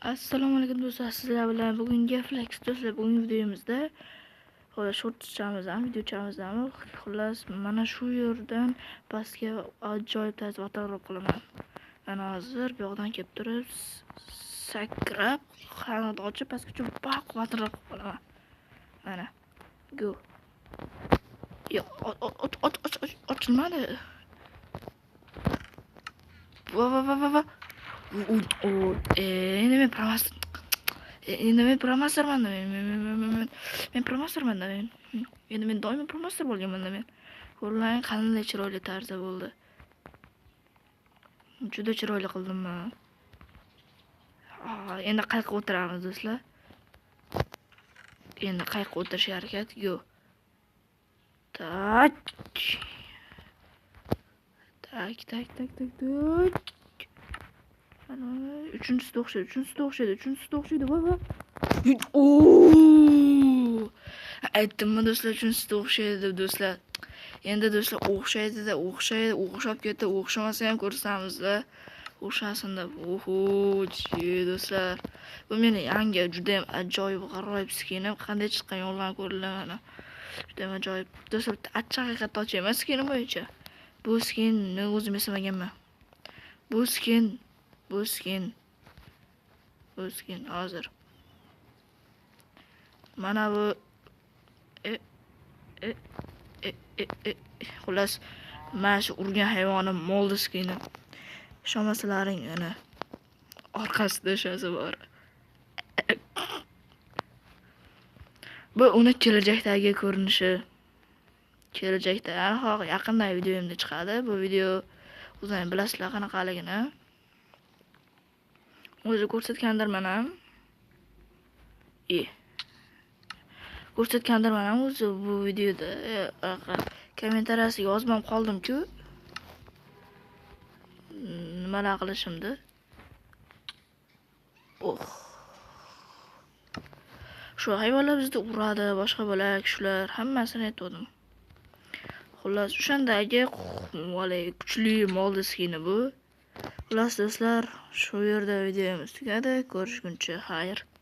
Assalomu alaykum do'stlar, sizlar bilan bugungi Flex do'stlar, bugungi videomizda xullas shortchamizdan, videochamizdan xullas mana shu yerdan pastga ajoyib tarzda waterlop qilaman. Mana hozir bu yoqdan kelib turib sakrab, qanot ochib pastga tushib baq waterlop qilib qolaman. Mana. Go. Yo'q, ochilmadi. Va va va va va. Endi men promaster, endi men promasterman, men promasterman men. Endi men doimo promaster bo'lganman men. Ko'rlang, qanday chiroyli tarzda bo'ldi. Juda chiroyli qildim man. Endi qayiqqa o'tiramiz do'stlar. Endi qayiqqa o'tirishga harakat. Go. Tak. Tak, tak, tak, tak, tak. Mana uchinchisida o'xshaydi, uchinchisida o'xshaydi, uchinchisida o'xshaydi. Va va. Oo! Aytdimmi do'stlar, uchinchisida o'xshaydi deb do'stlar. Endi do'stlar o'xshaydi-da, o'xshaydi, o'xshab ketdi, o'xshamasa ham ko'rsamizda. O'xshasin deb. Oho, do'stlar. Bu meni yangi juda ham ajoyib, g'aroyib skinim. Qanday chiqqan yo'llarni ko'ringlar mana. Juda ham ajoyib. Do'stlar, bitta achchiq haqiqatni ochayman skinim bo'yicha. Bu skinni o'zim yasamaganman. Bu skin, bu skin. Bu skin hozir. Mana bu e e e e e xullas mana shu urgan hayvonim moldi skini. Ishonmasalaring ana orqasida o'shasi bor. Bu uni kelajakdagi ko'rinishi. Kelajakda aniq yaqinda videomda chiqadi. Bu video o'zlaring bilasizlar qanaqaligini. O'zi ko'rsatgandirman ham. E. Ko'rsatgandirman ham o'zi bu videoda. Kommentariyasiga yozmam qoldim-ku. Nimalar qilishimni. Oh. Shu hayvonlar bizni uradi, boshqa bo'lak, shular hammasini aytgandim. Xullas, o'shandagi haligi kuchli moldi skini bu. Xullas do'stlar, shu yerda videomiz tugadi. Ko'rishguncha xayr.